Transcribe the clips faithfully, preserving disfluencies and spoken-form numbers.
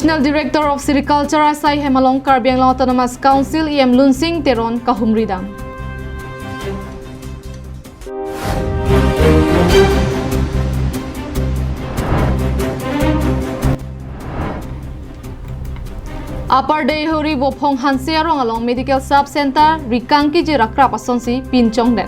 Regional Director of Sericulture asai hem along Karbi Anglong Autonomous Council E M Lunsing Teron kahumri dam. Upper Deihori Vophong Hanse arong along Medical Sub Center rikang kejir akrap asonsi pinchongdet.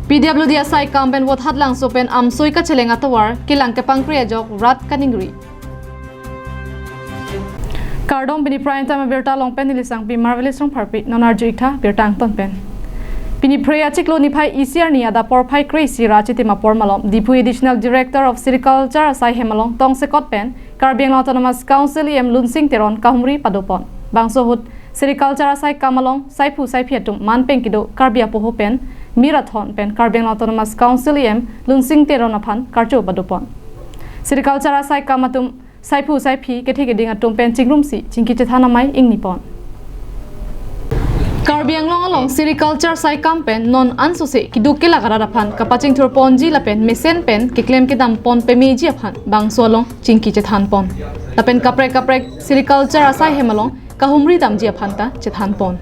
P W D asai kam pen Vothatlangso pen amsoi kacheleng atovar kelang kepangkri ajok rat kaningri. Kardom, pini prime time abirta along pen neli Sangpi Marvelous Rongpharpi, non arju iktha birta angton pen. Pini Phre achiklo niphai isi arni adap porphai kre-isi ra chitim apor malom Diphu Additional Director of Sericulture asai hem along tongsekot pen Karbi Anglong Autonomous Council E M Lunsing Teron kahumri padopon. Bangso ahut Sericulture asai kam along saiphu saiphi atum man pen kedo Karbi apoho pen mir athon pen Karbi Anglong Autonomous Council E M Lunsing Teron aphan karcho padopon. Sericulture asai kam atum saiphu saiphi kethe keding atum pen chingrumsi chingki chethan amei ingnipon. Karbi Anglong along sericulture asai kam pen non ansose keduk kelak arat aphan kapachingthurponji lapen mesen pen keklem kedampon pameji aphan bangso along chingki chethanpon. Lapen kaprek kaprek sericulture asai hem along kahumri damji aphan ta chethanpon.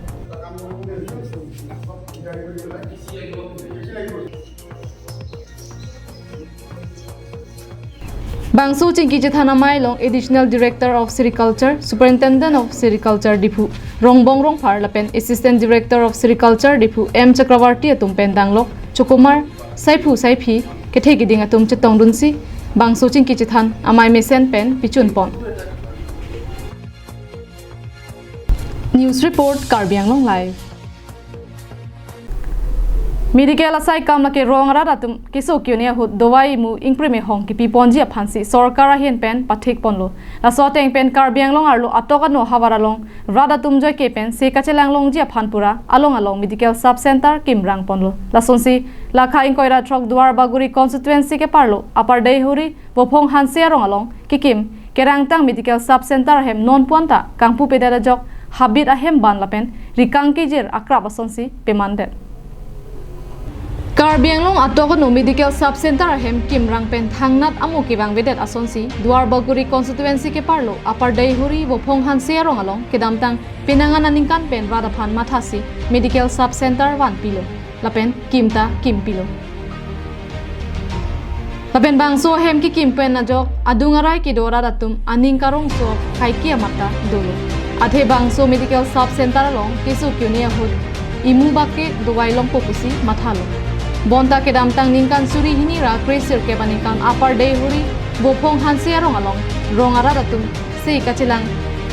Bangso chingki chethan amei along Additional Director of Sericulture, Superintendent of Sericulture Diphu, Rongbong Rongphar lapen Assistant Director of Sericulture Diphu M Chakravarti atum pen danglok chokomar saiphu saiphi kethe keding atum chetongdunsi bangso chingki chethan amei mesen pen pichunpon. News report, Karbi Anglong Live. Medical asai kam lake rong arat atum keso ke-un-e ahut dovai imu ingprime hong kipiponji aphansi sorkar ahin pen pathikponlo. Laso ateng pen Karbi Anglong arlo atok ano havar along rat atum joike pen se kachelang longji aphan pura along along medical sub center kimrangponlo. Lasonsi lakha ingkoi ra throk Duar Bagori constituency keparlo Upper Deihori Vophong Hanse arong along kekim kerangtang medical sub center ahem nonpu anta kangpupedet ajok habit ahem ban lapen rikang kejir akrap asonsi pemandet. Karbi Anglong atok ano medical sub center ahem kimrang pen thangnat amo kevangvedet asonsi Duar Bagori constituency keparlo Upper Deihori Vophong Hanse arong along kedamtang penang aningkan pen rat aphan mathasi medical sub center vanpilo lapen kim ta kimpilo. Lapen bangso ahem kekim pen ajok adung arai kedo arat atum aning karongso kaike amat ta dolo. Athe bangso medical sub center along keso ke-un-e ahut imu bak ke dovai longpo pusi mathalo. Bonta kedamtang ningkan suri hini ra kre-sirkep aningkan Upper Deihori Vophong Hanse arong along rong arat atum se kachelang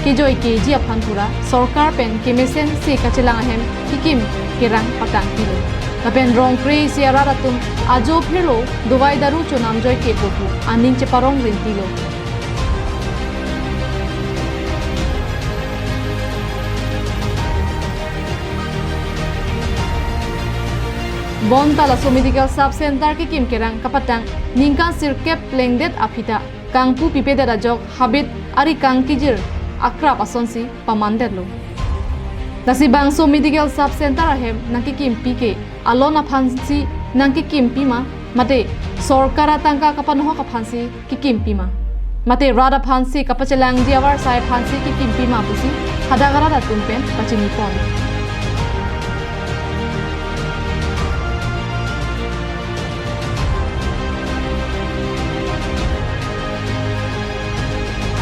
kejoikeji aphan pura sorkar pen kemesen se kachelang ahem kekim kerang patangpilo. Lapen rong kre-isi arat atum ajo phirlo dovai daru chonam joikepo pu aning cheparong rintilo. Bonta laso medical sub center kekim kerang kapatang ningkan sirkep plengdet aphi ta kangpupipedet ajok habit arikang kejir akrap asonsi pamandetlo. Lasi bangso medical sub center ahem nangkekimpi ke alon aphansi nangkekimpi ma, mate sorkar atangka kapanohok aphansi kekimpi ma, mate rat aphansi kapachelangji avarsai aphansi kekimpi ma pusi hadak arat atum pen pachinipon.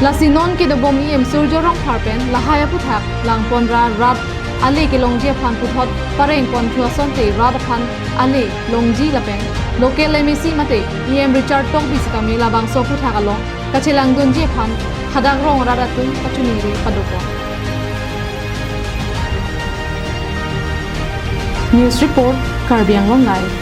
Lasi non kedobom E M Surjya Rongphar pen lahai aphuthak langpon ra rat ale kelongji aphan puthot parengponthu asonte rat aphan ale longji lapen local M A C mate E M Richard Tokbi sitame labangso aphuthak along kachelangdunji aphan hadak rong arat atum kachiningri padopon. News report, Karbi Anglong Live.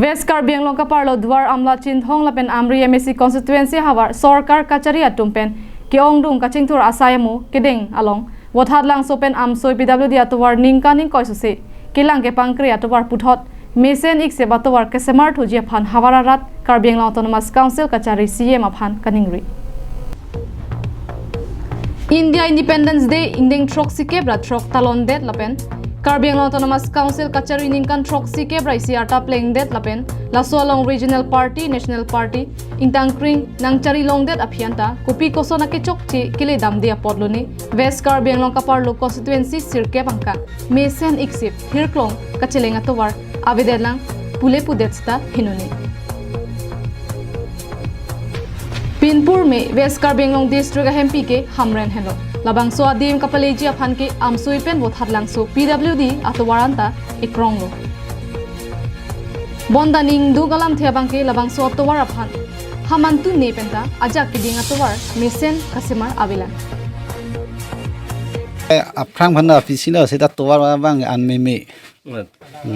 West Karbi Anglong kaparlo Duar Amla Chinthong lapen Amri M A C constituency havar sorkar kachari atum pen ke-ongdung kachingthur asai amo kedeng along Vothatlangso pen amsoi P W D atovar ningkan ingkoi sose kelang kepangkri atovar puthot mesen iksep atovar kesemarthuji aphan havar arat Karbi Anglong Autonomous Council kachari C E M aphan kaningri. India Independence Day ingdeng throksikep ra throk talondet lapen Karbi Anglong Autonomous Council kachari ningkan throksikep ra isi arta plengdet lapen laso along regional party, national party, ingtangkring nangchari longdet aphi anta kopi koson akechokche kele damde apot lone West Karbi Anglong kaparlo constituency sirkep angka mesen iksip hirklong kacheleng atovar avedet lang pule pudet seta hinone. Pinpur me West Karbi Anglong District ahempi ke Hamren helo. Labangso adim kapaleji aphan ke amsui pen Bothatlangso P W D atovar anta ekronglo. Bonta ningduk alamthe abang ke labangso atovar aphan hamantu ne penta ajak keding atovar mesen kasemar avelang. Eh, aphrang phan na pisi na seta tovar abang an meme. Hmm.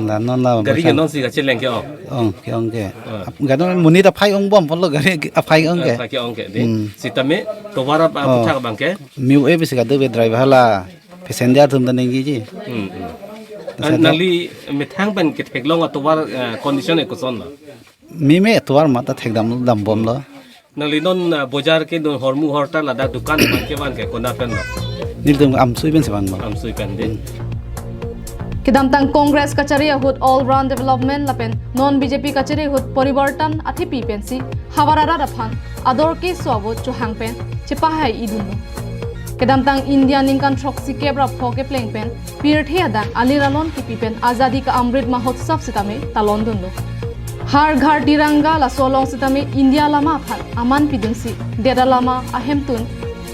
La non la gari ke bosang. Non si kacheleng ke ong. Ong ke ong ke. Ah. Ap-, gadon monit aphai ong bom polo gari aphai ong ke. Ah, aphai ke ong ke, di. Hmm. Sitame tovar ap-, oh, aputhak abang ke. Miu e bisi kado be driver la passenger atum ta nengji ji. Hmm, hmm. Terus ah, ada nangli methang pen ketheklong atovar, eh, condition e koson lo? Meme atovar mata thekdam dambomlo. Nangli non, ah, bojar ke non hormu horta ladak dukan abang ke van ke kona pen lo? Nelitum amsui pen si van lo. Amsui pen di. Hmm. Kedamtang Congress kachari ahut all round development lapen non B J P kachari ahut poriborton athepi pensi havar arat aphan ador keso avo chohang pen chepahai idunlo. Kedamtang India ningkan throksikep ra pho kepleng pen pirthe adang alir alon kipi pen Azadi ka Amrit Mahotsav sitame talondunlo. Har Ghar Tiranga laso along sitame India lama aphan aman pidunsi det alama ahemtun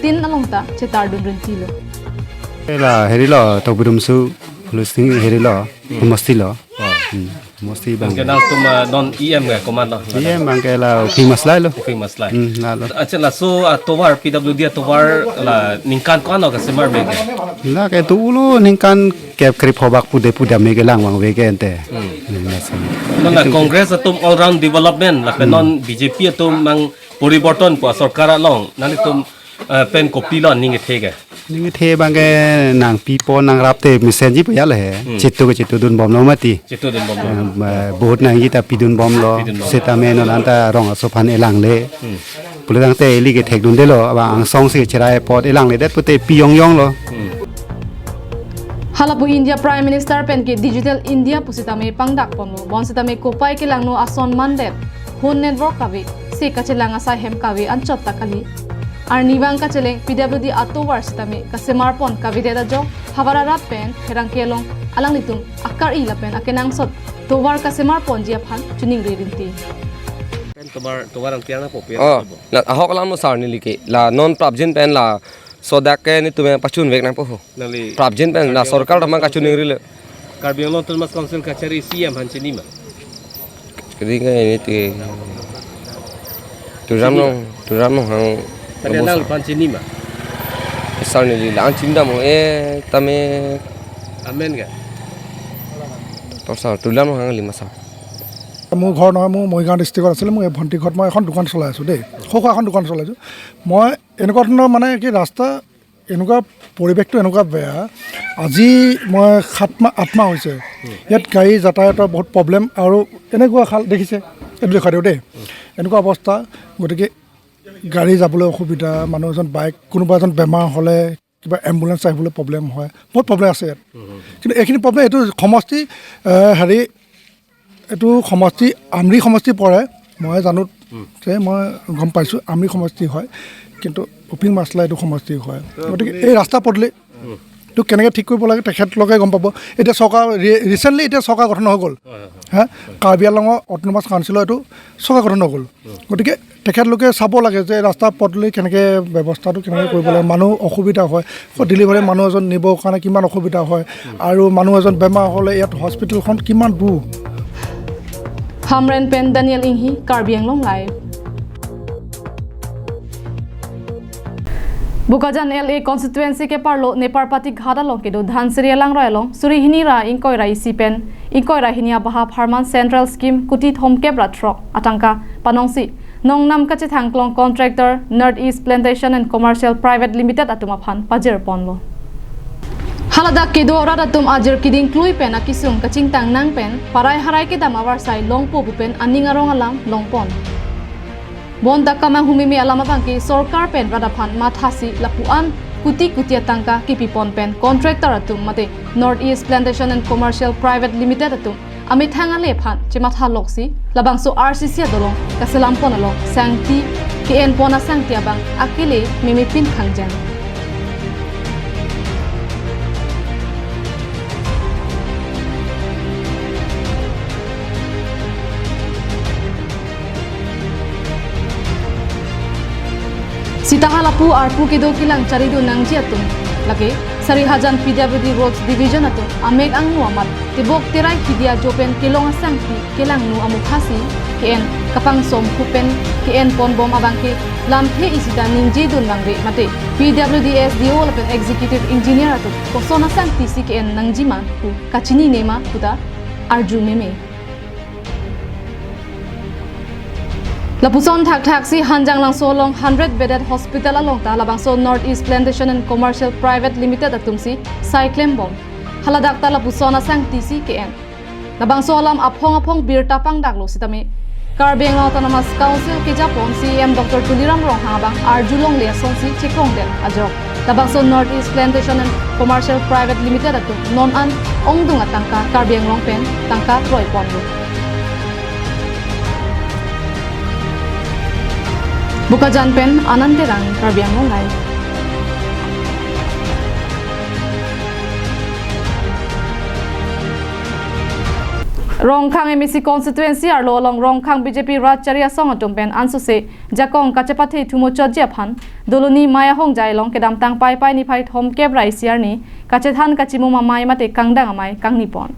tin along ta chetardun rintilo. La heri lo, Tokbi Rumsu, Lusing heri lo, hmm, homosti lo. Oh. Hmm, homosti abang. Bang ke nangtum, ah, non E M ke komat lo? E M abang ke la Uphing Maslai lo. Uphing Maslai. Hmm, la lo. Accha, laso atovar P W D atovar la ningkan ko-an lo kasemar me ke? La ke tu ulo ningkan kep krip hobak pude pude me ke lang vangve ke ente. Hmm. Hmm, la si. Non la Congress atum all round development lapen, hmm, non B J P atum mang poriborton pu sorkar along nanglitum, eh, pen kopilo ning kethe ke? Ning kethe abang ke nangpipo nangrapte mesenji pu ya le he. Hmm. Chitu ke chitu dunbomlo mati. Chitu dunbomlo. Eh, ba-, vote nangji ta pidunbomlo. Pidunbomlo. Sitame non anta rong aso aphan elangle. Hmm. Pulotangte ili ke thekdundelo, abang angsong si cherai apot elangledet pute pi yong yong lo. Hmm. Halapu India Prime Minister pen ke Digital India pusitame pangdak ponlo. Bonsitame kopai kelangno ason mandet. Phone network kave, se kachelang asai hem kave anchot ta kali. Arnivang kacheleng P W D atovar sitame kasemar pon kavedet ajok havar arat pen pherangke along alanglitum akari lapen akenangsot tovar kasemar ponji aphan choningri rinti. Pen tovar, tovar angtiang na popi. Oh, na ahok alam lo sar neli ke. La non prapjin pen la sodak ke netum pachunvek nangpo ho. Nangli prapjin pen la Karbi sorkar Anglong tamang kachoningri le. Karbi Anglong Autonomous Council kachari C E M aphan chini ma? Kering ini ti. Tuliram Chini ma? Nong, Tuliram Ronghang. Tadi nang aphan chini ma? Sar neli la-an chini dam ho, eh, tame. Amen ke? Tor sar, Tuliram Ronghang lima sar. মোৰ ঘৰ নহয়, মোৰ মৰিগাঁও ডিষ্ট্ৰিক্টত আছিলে। মোৰ এই ভণ্টি ঘৰত মই এখন দোকান চলাই আছোঁ দেই, সৰু সুৰা এখন দোকান চলাই আছোঁ। মই এনেকুৱা ধৰণৰ মানে কি ৰাস্তা, এনেকুৱা পৰিৱেশটো এনেকুৱা বেয়া। আজি মই সাত মাহ, আঠ মাহ হৈছে, ইয়াত গাড়ী যাতায়াতৰ বহুত প্ৰব্লেম। আৰু এনেকুৱা খাল দেখিছে, এইটো দেখুৱাই দিওঁ দেই, এনেকুৱা অৱস্থা। গতিকে গাড়ী যাবলৈ অসুবিধা, মানুহ এজন বাইক, কোনোবা এজন বেমাৰ হ'লে কিবা এম্বুলেন্স আহিবলৈ প্ৰব্লেম হয়, বহুত প্ৰব্লেম আছে ইয়াত। কিন্তু এইখিনি প্ৰব্লেম, এইটো সমষ্টি, এ, হেৰি, এইটো সমষ্টি আমৰি সমষ্টি পৰে, মই জানো যে মই গম পাইছোঁ আমৰি সমষ্টি হয়, কিন্তু উপিং মাছলা এইটো সমষ্টি হয়। গতিকে এই ৰাস্তা পদূলিটো কেনেকৈ ঠিক কৰিব লাগে তেখেতলোকে গম পাব। এতিয়া চৰকাৰ ৰি-, ৰিচেণ্টলি এতিয়া চৰকাৰ গঠন হৈ গ'ল। হা, কাৰ্বি আংলঙৰ অট'নমাছ কাউন্সিলৰ এইটো চৰকাৰ গঠন হৈ গ'ল। গতিকে তেখেতলোকে চাব লাগে যে ৰাস্তা পদূলি কেনেকৈ, ব্যৱস্থাটো কেনেকৈ কৰিব লাগে। মানুহ অসুবিধা হয়, ডেলিভাৰী মানুহ এজন নিবৰ কাৰণে কিমান অসুবিধা হয়, আৰু মানুহ এজন বেমাৰ হ'লে ইয়াত হস্পিটেলখন কিমান দূৰ। Hamren pen Daniel Inghi, Karbi Anglong Live. Bokajan L A constituency keparlo Nepar Patighat along kedo Dhansiri alangroi along suri hini ra ingkoi ra isi pen ingkoi ra hini abahap apharman Central Scheme kuti thomkep ra throk atangka panongsi nongnam kachethang klong contractor North East Plantation and Commercial Private Limited atum aphan pajir ponlo. Haladak kedo arat atum ajir keding klui pen akisung kachingtang nang pen parai harai kedam avarsai longpo pu pen aning arong alam longpon. Bonta kamang humimi alam abangke sorkar pen rat aphan mathasi lapu-an kuti kuti atangka kipipon pen contractor atum mate North East Plantation and Commercial Private Limited atum amethang ale aphan chematha loksi labangso R C C adolong kaselampon along sangti ke-enpon asangti abang akele memepin khangjang. Sita halapu arpu kedo kelang charido nangji atum lake Sarihajan P W D Roads Division atum amek angno amat tebok terai kidi ajo pen kelong asangti kelangno amukhasi ke-en kapangsom pu pen ke-enponbom abangke lamthe isi ta ningjedun bangre mate P W D S D O lapen Executive Engineer atum koson asangti si ke-en nangjima pu kachininema puta arju meme. Lapuson thakthaksi Hanjanglangso along hundred bedded hospital along ta labangso North East Plantation and Commercial Private Limited atumsi sai klembom. Haladak ta lapuson asangti si ke-en. Labangso alam aphong aphong birta pangdaklo sitame Karbi Anglong Autonomous Council kejapon C E M Doctor Tuliram Ronghang abang arjulongle asonsi chekrongdet ajok labangso North East Plantation and Commercial Private Limited atum non an ongdung atangka Karbi Anglong pen tangka kroiponlo. Bokajan pen Anand Terang, Karbi Anglong Live. Rongkhang M A C constituency arlo along Rongkhang B J P rat chari asong atum pen ansose jakong kachepathe thumochotji aphan Doloni Maya Hongjai along kedamtang Paipai niphai thomkep ra isi arni kachethan kachimum amei mate kangdang amei kangnipon.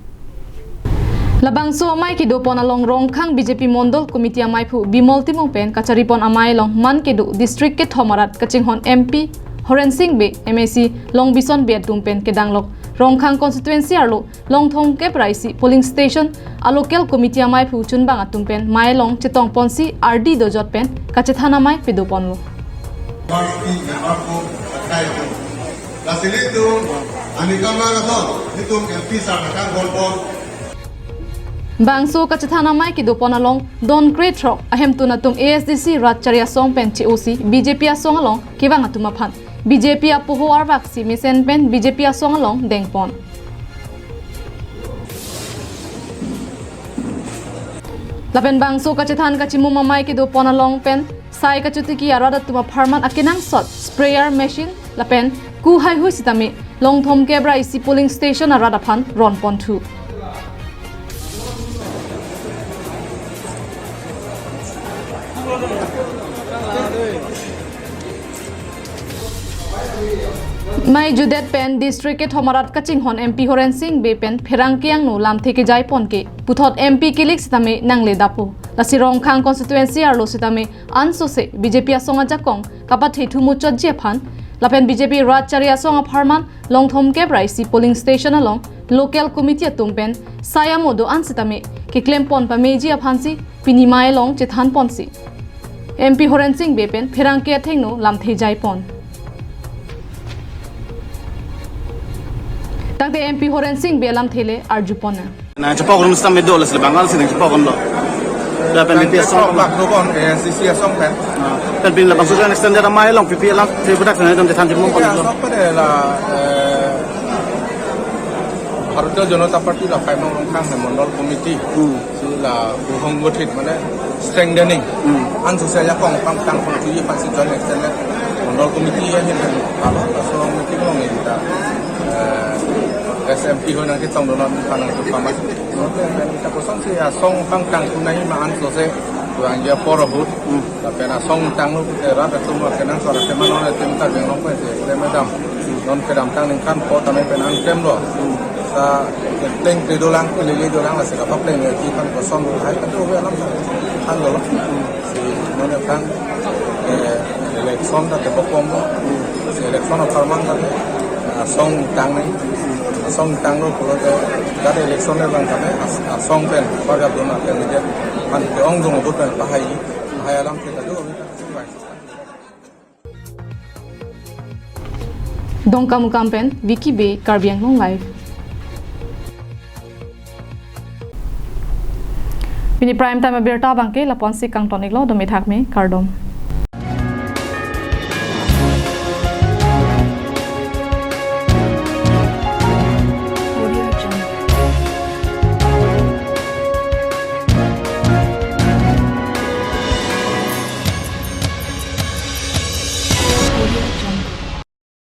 Labangso amei kedopon along Rongkhang B J P Mondol Committee ameiphu Bimol Timung pen kacharipon amei along man kedo district kethom arat kachinghon M P Horen Sing Bey, M A C Longbison Bey atum pen kedanglok Rongkhang constituency arlo along thomkep ra isi polling station a local committee ameiphu chunbang atum pen mei along chetongponsi ardi dojot pen kachethan amei pedoponlo. Lasi ilitum, ani kama kathon, ilitum M P sir nakang golpon. Bangso kachethan amei kedopon along don krethrok ahemtun atum A S D C rat chari asong pen che-osi B J P asong along kevang atum aphan B J P apoho arvaksi mesen pen B J P asong along dengpon. Lapen bangso kachethan kachimum amei kedopon along pen sai kachotiki arat atum apharman akenangsot sprayer machine lapen ku haihui sitame along thomkep ra isi polling station arat aphan ronponthu. Mei judet pen district kethom arat kachinghon M P Horen Sing Bey pen pherangke angno lamthe kejaiponke puthot M P kilik sitame nangledapo. Lasi Rongkhang constituency arlo sitame ansose B J P asong ajakong kapathe thumochotji aphan lapen B J P rat chari asong apharman along thomkep ra isi polling station along local committee atum pen sai amo do-an sitame keklempon pameji aphansi pini mei along chethanponsi M P Horen Sing Bey pen pherangke athengno lamthe jaipon. Tangte M P Horen Sing Bey lamthe le arjupon nang. Nangchepok rum stam medo le sile Bengal si nangchepok lo. Lapen B P asong. Bak do kon A S D C asong pen. Lapen pini labangso extended amei along P P alam, P P product na dam chethan chimum. Asong pen la, eh, Bharatiya Janata Party la Phaimong Rongkhang ne Mondol Committee. Hmm. Si la buhong gothit mane strengthening. Hmm. Ansose ajakong pangtang pangthuji aphansi joint extended Mondol Committee ahin kan alo asong meeting along ini ta, eh, S M P ho nangchetongdunnon panang tu pamat. Kita kosonsi asong pangtang thu nangji ma ansose kurang dia poro ahut. Hmm. Lapen asong tanglo pute rat atum akenangsot akeman non atum ta beng long pute klem dam. Non kedamtang ningkan po tame pen angklem lo. Ta teng pe dolang, pe lele dolang, lasi kapapleng le ki kan koson hai kan do alam kan lo. Si non kan, eh, election ta tebok bom lo. Si election apharman ta, eh, asong tang nai. Asong tanglo pulote, dak election le bang kame, as-, asong pen, parga dona pen, kan ke ong jong dot pen, pahai, pahai alam kita do. Dongkamukam pen, Vicky Bey, Karbi Anglong Live. Pini prime time abirta abangke lapu-ansi kangton-iklo, dome thakme, kardom.